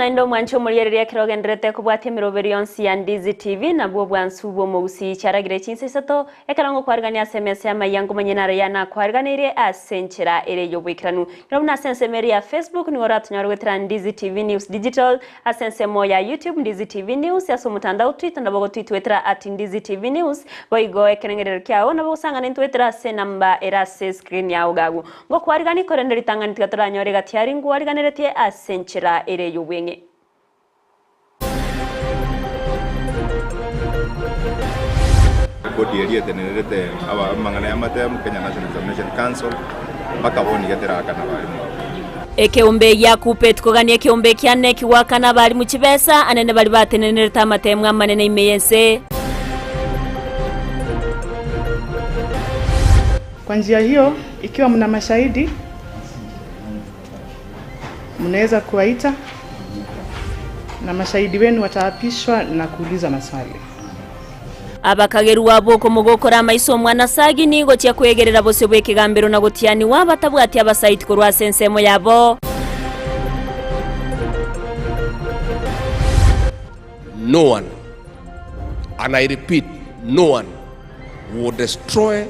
naende omwanche omoriereria ekero ogendererete kobwatia emeroberi yonsi ya Ndizi TV, nabwo obwansu bw'omogusii chiaragire chinsa isato, ekero ngokwarigania ase emesa y'amaiga nkomanye naro ya nakwariganeirie ase enchera ere y'oboikeranu. Nyora buna ase ensemo ere ya Facebook nigo oratonyore goetera Ndizi TV News Digital, ase ensemo ya YouTube Ndizi TV News, ase omotandao Twitter nabo ogotwitwetera at Ndizi TV News, boigo ekerengerero kiao nabo ogosang'ana intwetera ase enamba ere ase escreen yao iga agwo. Ngokwarigani, korende ritang'ani tiga toranyore egati aria ngwariganeretie ase enchera ere y'obweng'e. Body eria etenenerete amang'ana y'amatemu, Kenya National Examination Council, mpaka bono iga terakana abalimu abwo. Ekeombe gia Kuppet kogania ekeombe kiane kigoakana abalimu chibesa anene baria batenenerete amatemu amanene ime y'ense. Kwa njia hiyo, ikiwa mna mashahidi, mnaweza kuwaita na mashahidi wenu wataapishwa na kuuliza maswali. Abakagerwa b'okomogokora amaiso omwana Sagini gochia kwegerera bosio bw'ekegambero na gotianigwa batabwati abasaiti korwa ase ensemo yabo. No one, and I repeat, no one will destroy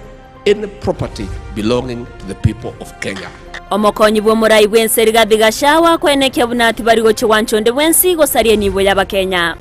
any property belonging to the people of Kenya. Omokonyi bw'omorai bw'ense Rigathi Gachagua akoenekia buna tibari gochia gwancha onde bwensi gosaria enibo y'Abakenya.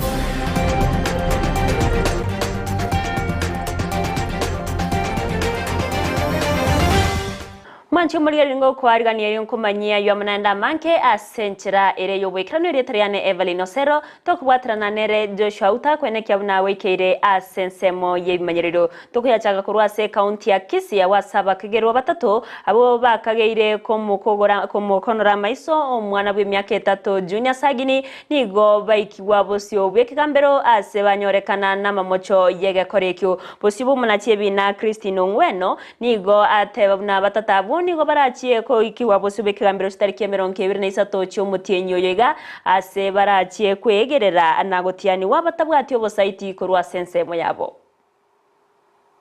Mwanche omorigereria ngokoarigania erio nkomanyie ayio amo naende amange ase enchera ere y'oboikeranu erieta riane Evelyn Osero, tokobwaterana nere Joshua Outa koenekia buna agoikeire ase ensemo y'ebimanyererio. Tokoyachaka korwa ase ekaunti ya Kisii agwo ase abakegerwa batato abwo bakageire komokogora komokonora amaiso omwana bw'emiaka etato Junior Sagini nigo baikigwa bosio bw'ekegambero ase banyorekana namamocho y'egekora ekio. Bosio bw'omonachi ebina Christine Ong'weno Nigo ateba buna abatata abwo nigo barachie koikigwa bosio bw'ekegambero chitariki emerongo ebere na isato chi'omotienyi oyo iga, ase barachie kweegerera na gotianigwa batabwati obosaiti korwa ase ensemo yabo.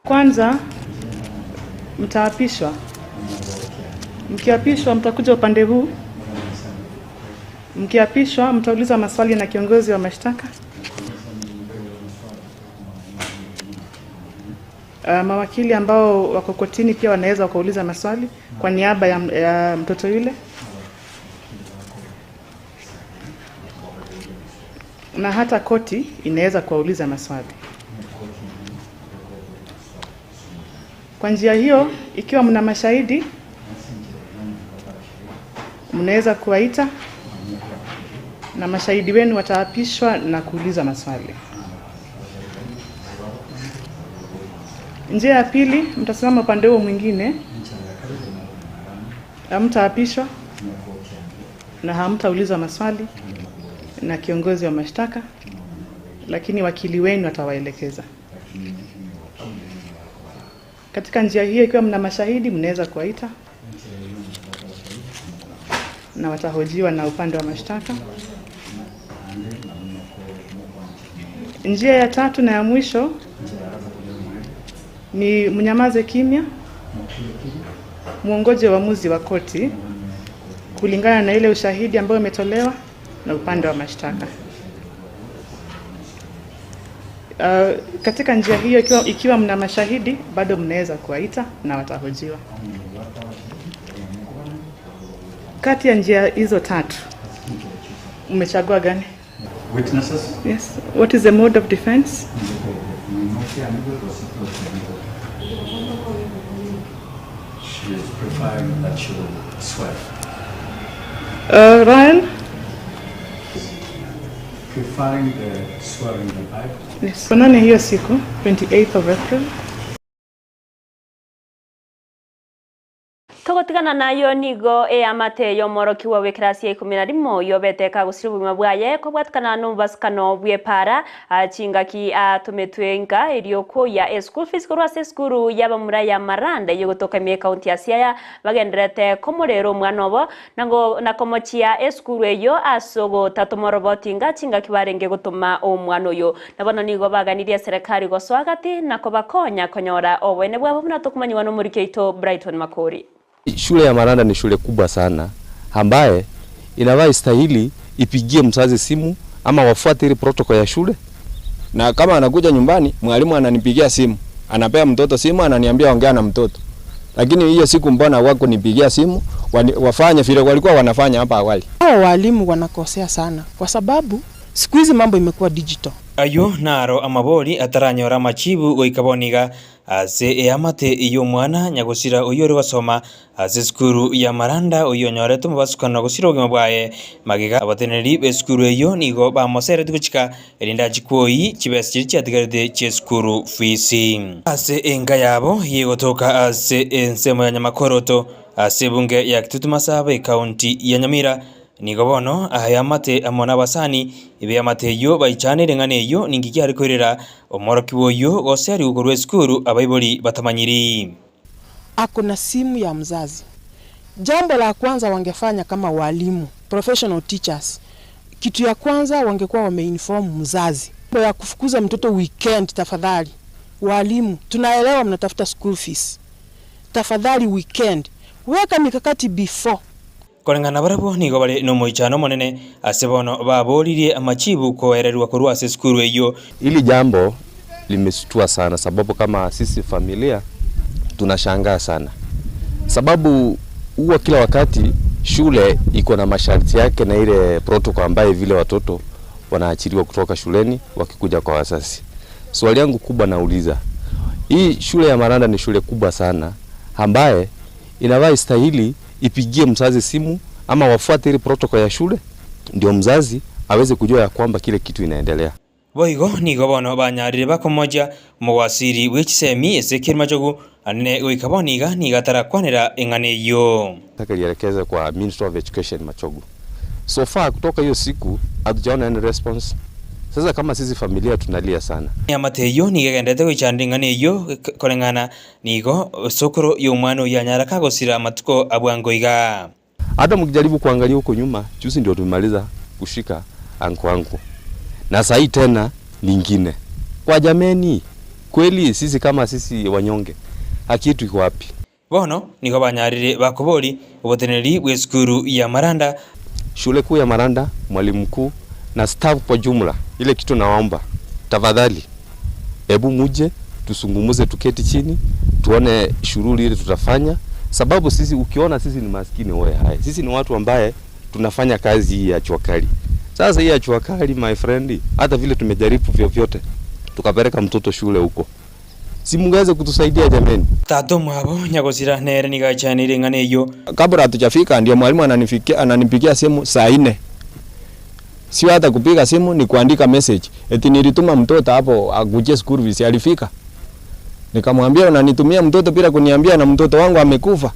Kwanza mtaapishwa. Mkiapishwa mtakuja upande huu. Mkiapishwa mtaulizwa maswali na kiongozi wa mashtaka. Uh, mawakili ambao wako kotini pia wanaweza wakauliza maswali kwa niaba ya, ya mtoto yule na hata koti inaweza kuwauliza maswali. Kwa njia hiyo, ikiwa mna mashahidi, mnaweza kuwaita na mashahidi wenu wataapishwa na kuuliza maswali. Njia ya pili, mtasimama upande huo mwingine, hamtaapishwa na hamtaulizwa maswali na kiongozi wa mashtaka, lakini wakili wenu atawaelekeza. Katika njia hiyo, ikiwa mna mashahidi, mnaweza kuwaita na watahojiwa na upande wa mashtaka. Njia ya tatu na ya mwisho ni mnyamaze kimya, muongoje uamuzi wa koti kulingana na ile ushahidi ambayo umetolewa na upande wa mashtaka. Uh, katika njia hiyo ikiwa, ikiwa mna mashahidi bado mnaweza kuwaita na watahojiwa. Kati ya njia hizo tatu umechagua gani? Witnesses? Yes. What is the mode of defense? She is preferring that she will swear. Ryan? Preferring the swearing the Bible. Yes. Tuonane hiyo siku 28th of April. Togotigana nayio nigo eamate y'omworokigwa bw'ekerasi ya ikomi na rimo yobete kagosiria obogima bwaye kobwatikana nomobasukano bw'epaara chingaki atometwe nka erio koyia eschool fees korwa ase esukuru y'abamura ya Maranda eyio egotoka ime y'ecounty ya Siaya bagendererete komorera omwana obo na komochia esukuru eyio ase ogotatoma oroboti nga chingaki barenge gotoma omwana oyo. Na bono nigo baganirie eserekari gosoa gati na kobakonya konyora oboene bwabo buna tokomanyigwa nomoriki oito Brighton Makori. Shule ya Maranda ni shule kubwa sana ambaye inavaa istahili ipigie mzazi simu ama wafuate ile protocol ya shule. Na kama anakuja nyumbani, mwalimu ananipigia simu, anapea mtoto simu, ananiambia ongea na mtoto. Lakini hiyo siku mbona hawakunipigia simu wafanye vile walikuwa wanafanya hapa awali? Hao walimu wanakosea sana, kwa sababu siku hizi mambo imekuwa digital. Ayio naro amabori ataranyora amachibu goika bono iga ase eamate y'omwana nyagosira oyio ore gosoma ase esukuru ya Maranda oyio onyorete omobasukano gosira obogima bwaye. Magega abateneneri b'esukuru eyio nigo bamoseretie gochika erinde achie kwoyia chibesa chiria chiatigarete chi'esukuru fees. Ase enka yabo yegotoka ase ensemo ya Nyamakoroto ase ebunge ya Kitutu Masaba ekaunti ya Nyamira Nigo bono aye amo nabasani b'eamate eyio baichanire eng'ana eyio, ninki kiare koirera omworokigwa oyio gose arigwe korwa esukuru abaibori batamanyiri. Ako na simu ya mzazi. Jambo la kwanza wangefanya kama walimu, professional teachers, kitu ya kwanza wangekuwa wameinform mzazi. Mambo ya kufukuza mtoto weekend, tafadhali walimu, tunaelewa mnatafuta school fees, tafadhali weekend weka mikakati before. Koreng'ana barabwo nigo bare nomoichano omonene ase bono baboririe amachibu koererwa korwa ase esukuru eyio. Hili jambo limeshtua sana, sababu kama sisi familia tunashangaa sana, sababu huwa kila wakati shule iko na masharti yake na ile protocol ambaye vile watoto wanaachiliwa kutoka shuleni wakikuja kwa wazazi. Swali yangu kubwa nauliza, hii shule ya Maranda ni shule kubwa sana ambaye inavaa istahili ipigie mzazi simu ama wafuate ile protocol ya shule ndio mzazi aweze kujua ya kwamba kile kitu inaendelea. Boigo nigo bono banyarire bakomochia omowasiri bwe chisemi ase ekerima anene goika bono iga nigo atarakwanera eng'ana eyio. Nataka lielekeze kwa Minister of Education Machogu. So far kutoka hiyo siku hatujaona any response. Sasa kama sisi familia tunalia sana. Eamate eyio nigo egenderete goichanera eng'ana eyio koreng'ana nigo sokoro ya omwana oyio anyara kagosira amatuko abwango iga. Hata mkijaribu kuangalia huko nyuma, juzi ndio tumemaliza kushika anko wangu. Na saa hii tena lingine. Kwa jameni, kweli sisi kama sisi wanyonge, haki yetu iko wapi? Bono nigo banyarire bakobori oboteneneri bwa esukuru ya Maranda. Shule kuu ya Maranda, mwalimu mkuu na staff kwa jumla, ile kitu nawaomba tafadhali, hebu muje tusungumuze, tuketi chini tuone shughuli ile tutafanya, sababu sisi ukiona sisi ni maskini wewe hai, sisi ni watu ambaye tunafanya kazi hii ya jua kali. Sasa hii ya jua kali my friend, hata vile tumejaribu vyovyote tukapeleka mtoto shule huko, si mungeweza kutusaidia jameni? Tata omwabo nyagosira nere nigo aichanire eng'ana eyio. Kabla hatujafika ndio mwalimu ananipigia simu saa 4. Sio hata kupiga simu, ni kuandika message. Eti nilituma mtoto hapo akuje school fees, alifika. Nikamwambia unanitumia mtoto bila kuniambia na mtoto wangu amekufa.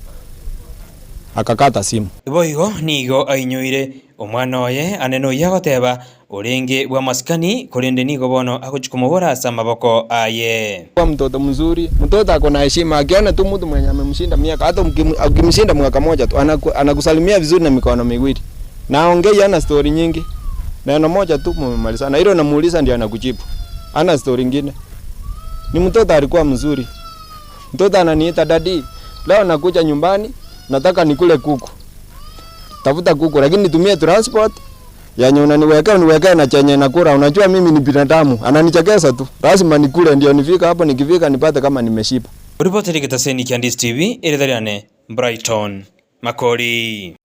Akakata simu. Boigo nigo ainyoire omwana oye anene oyio agoteba orenge bwa masikani korende nigo bono agochia komobora ase amaboko aye. Kwa mtoto mzuri, mtoto ako na heshima, akiona tu mtu mwenye amemshinda miaka, hata ukimshinda mwaka moja tu anakusalimia vizuri na mikono miwili. Na ongei ana story nyingi. Neno moja tu mmemalizana. Hilo namuuliza ndio anakujibu. Ana story nyingine. Ni mtoto alikuwa mzuri. Mtoto ananiita daddy, leo nakuja nyumbani, nataka nikule kuku. Tafuta kuku lakini nitumie transport. Yenye unaniwekea uniwekea na chenye nakula. Unajua mimi ni binadamu. Ananichekesha tu. Lazima nikule ndio nifika hapo, nikifika nipate kama nimeshiba. Ripoti getaseni kia Ndisi TV, Eritariane, Brighton Makori.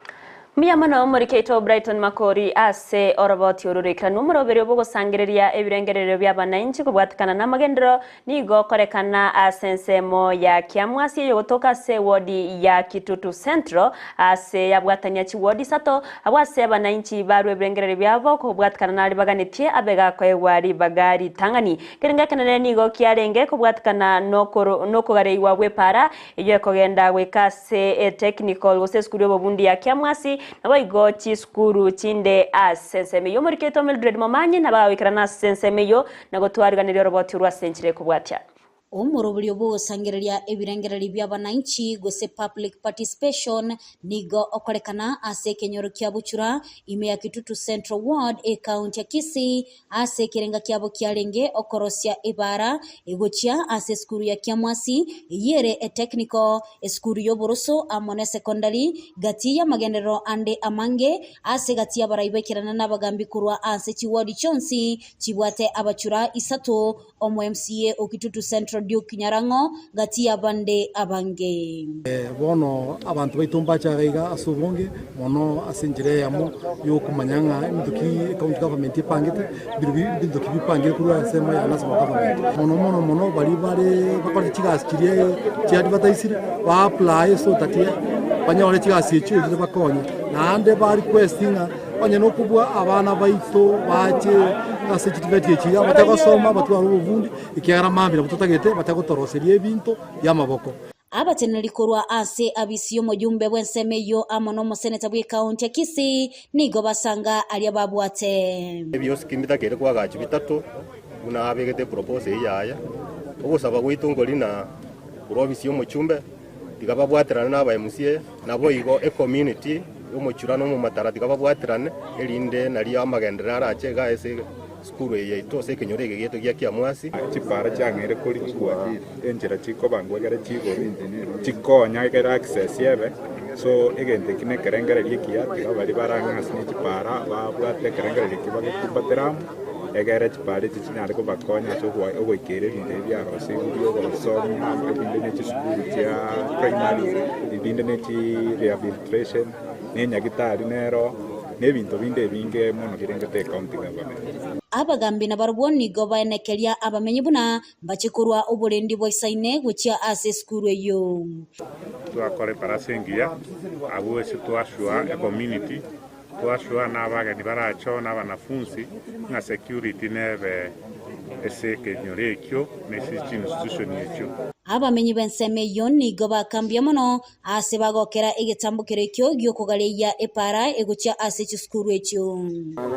Mbuya mono omorikeito Brighton Makori ase oroboti ororekanu omoroberi obogosangereria ebirengererio bia abananchi kobwatekana na amagendero nigo okorekana ase ensemo ya Kiamwasi eyogotoka ase wodi ya Kitutu Central ase yabwatania chiwodi isato abwo ase abananchi barwa ebirengererio biabo kobwatekana nari baganetie abe gakoegwa ribaga ritang'ani. Kerenga ekenene nigo kiarenge kobwatekana nokogareiwa bw'epara eyo ekogenda goika ase etechnical gose esukuru y'obobundi ya Kiamwasi naboigo chisukuru chinde ase ensemo eywo. Omoriketo Mildred Momanyi nabagawikera ase ensemo eywo nagotwariganiria oroboti orwa ase enchera ekobwatia. Omoroberio bw'ogosangereria ebirengererio bi'abananchi gose public participation nigo okorekana ase ekenyoro kia Buchura ime ya Kitutu Central Ward ekaunti ya Kisii ase ekerenga kiabo kiarenge okorosia ebaara egochia ase esukuru ya Kiamwasi eyio ere etechnical, esukuru y'oboroso amo n'esecondary gati y'amagenderero ande amange ase gati y'abarai baikerana n'abagambi korwa ase chiward chionsi chibwate abachura isato Omo MCA o Kitutu Central Duke Nyarang'o gati y'abande abange. Bono abanto baito mbache iga iga ase obonge mono ase enchera eyemo y'okomanya ng'a ebinto ki ecounty government epangete, mbinto ki bipangire korwa ensemo ya national government. Mono mono mono baria bare bakorete chigasi chiria chia advertisire, ba apply so that banyore chigasi echio erinde bakonye. Naende ba request ng'a Onye nokobua abana baito bache ase chitifeti echi iga, bate gosoma, batware obobundi, ekiagera mambia nabwo totagete bate gotoroseria ebinto bi'amaboko. Abateneneri korwa ase abisi y'omojumbe bw'ensemo eyio amo n'omoseneta bw'ekaunti ya Kisii nigo basanga aria babwate. Ebiosiki mbitakeire koagachwa bitato, buna abegete eproposal eyio yaye. Ogosaba gwaito nkori na korwa ofisi y'omochumbe, tiga babwaterane na aba MCA, naboigo ecommunity y'omochura na omomatara tiga babwaterane, erinde nario amagenderero arache iga ase esukuru eye yaito ase ekenyoro eke giaito gia Kiamwasi. Chipara chiang'eire korikwa enchera chikobangwa ekere chigoro, chikonya ekere access ebe, so egento eki na ekerengererio ekiya tiga baria barang'e ase ne chipara babwate ekerengererio ekio bagekumbatera amo. Egere chipara echi chinyare kobakonya ase ogoikera ebinto ebi biarosirwe bi'ogosomia, ebinde ne chisukuru chia primary, ebinde ne chi rehabilitation, ne enyagitari nero, na ebinto binde ebinge mono birengete ecounty government. Abagambi nabarabwo nigo baenekeria abamenyi buna mbache korwa oborendi bwaisaine gochia ase esukuru eyio. Twakora ebarasa engiya, abwo ase twasua ecommunity. Twasoa nabageni barache oo na abanafunsi, ng'a security nebe ase ekenyoro ekio na ase chiinstitution echio. Abamenyi b'ensemo eyio nigo bakambia mono aase bagokera egetambokero ekio gi'okogareia epaara egochia ase chisukuru echio.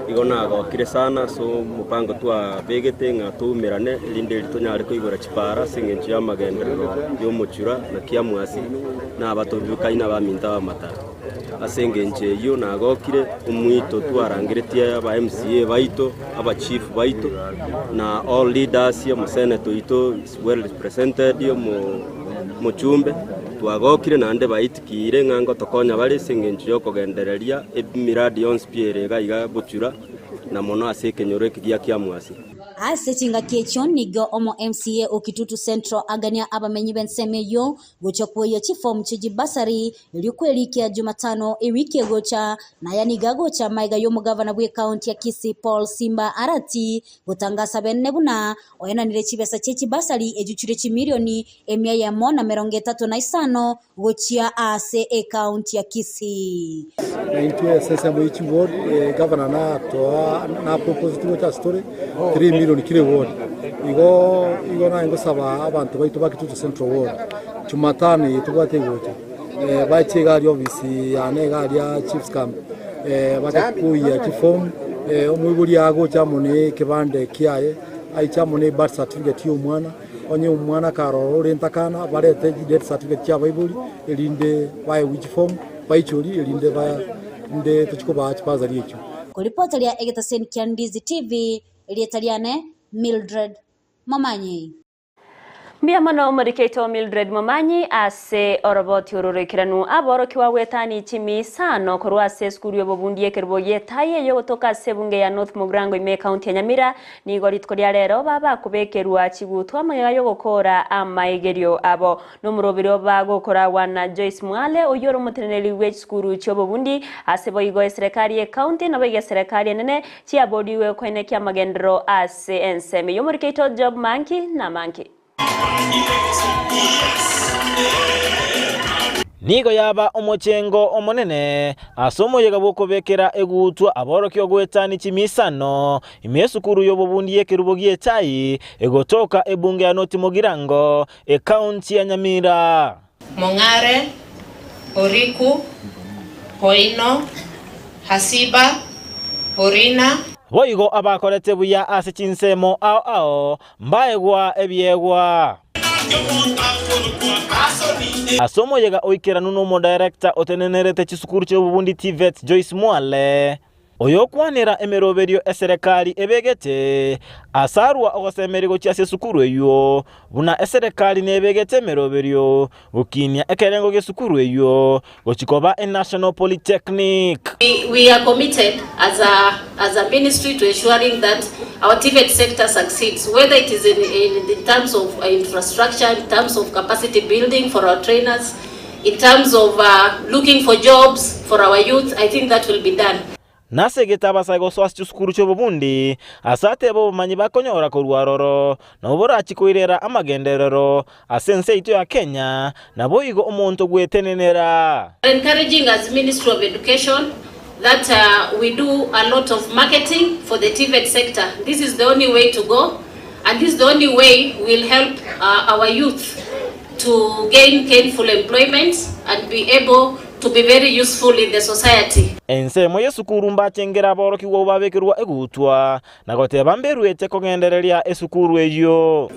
Igo nagokire sana ase omopango twabegete ng'a toumerane, erinde erio tonyare koigora chipaara ase engencho y'amagenderero y'omochura na kiamwasi, na abatobibekaine abaminto abamatara. Ase engencho eyio nagokire omoito twarangeretie aba MCA baito, aba chief baito na all leaders, omoseneta oito is well represented, omochumbe, twagokire naende baitikiire ng'a ngotokonya bare ase engencho yokogendereria emiradi yonsi pi ere iga iga bochura na mono ase ekenyoro eke gia Kiamwasi. Ase chingaki echio nigo omo MCA o Kitutu Central agania abamenyi b'ensemo eyio Gocha kwoyia chifomu chie chibasari erio kwerikia Jumatano ewiki egocha, na aya nigo agocha magega y'omogavana bw'ekaunti ya Kisii Paul Simba Arati gotangasa bene buna oenanire chibesa chie chibasari echio chire chimilioni emia eyemo na merongo etato na isano gochia ase ekaunti ya Kisii. Na intwe ase ensemo ye chiward, gavana natoa na propose gocha ase tore 3 million kera eward. Igo igo naye ngosaba abanto baito ba Kitutu Central Ward, Jumatano eye tobwate egocha, bache iga aria ofisi yane iga aria Chiefs Camp, bache koyia chiform, omoibori agocha amo na ekebande kiaye, aiche amo na ebirth certificate ya omwana. Onye omwana karora ore ntakana, barete chideath certificate chi'abaibori, erinde baegwe chifomu, baichorie, erinde rinde tochie kobaa chibasari echio. Koripoteria egetaseni kia Ndizi TV, erieta riane Mildred Momanyi. Mbuya mono omoriki oito Mildred Momanyi ase oroboti oro roikeranu aborokigwa gwetani chimi isano korwa ase esukuru y'obobundi y'ekerubo gi'etai eyogotoka ase ebunge ya North Mugirango ime ekaunti ya Nyamira Nigo rituko ria rero babakobekerwa chigutwa amagega y'ogokoora amaigerio abo. Nomoroberi oba gokoragwa na Joyce Mwale oyio ore omoteneneri bwe chisukuru chi'obobundi ase boigo eserekari y'ecounty naboigo eserekari enene chiaborigwe koenekia amagenderero ase ensemo eyio. Omoriki oito Job Manki namanki. Nigo yaba omochengo omonene ase omoyega bw'okobekera egutwa aborokigwa goetania chimisano ime esukuru y'obobundi y'ekerubo gi'echai egotoka ebunge ya North Mugirango, ekaunti ya Nyamira. Mong'are, Oriku, Oino, Hasiba, Orina. Boigo abakorete buya ase chinsemo ao ao mbaegwa ebiegwa. Ase omoyega oikeranu n'omodirector otenenerete chisukuru chi'obobundi TVET Joyce Mwale, oyokwanera emeroberio eserekari ebegete ase arwa ogosemeria gochia ase esukuru eyio, buna eserekari nebegete emeroberio gokinia ekerengo gi'esukuru eyio gochia koba eNational Polytechnic. We are committed as a, as a ministry to ensuring that our TVET sector succeeds, whether it is in, in, in terms of infrastructure, in terms of capacity building for our trainers, in terms of looking for jobs for our youth, I think that will be done. Nase egete abasae gosoa ase chisukuru chi'obobundi, ase atebe obomanyi bakonyora korwa aroro, nabo borachie koirera amagenderero ase ense yaito ya Kenya, naboigo omonto gwetenenera. Encouraging as Ministry of Education that we do a lot of marketing for the TVET sector. This is the only way to go and this is the only way we'll help our youth to gain gainful employment and be able to be very useful in the society. Ensemo y'esukuru mbachengere aborokigwa babekerwa egutwa na goteba mberuete kogendereria esukuru eyio.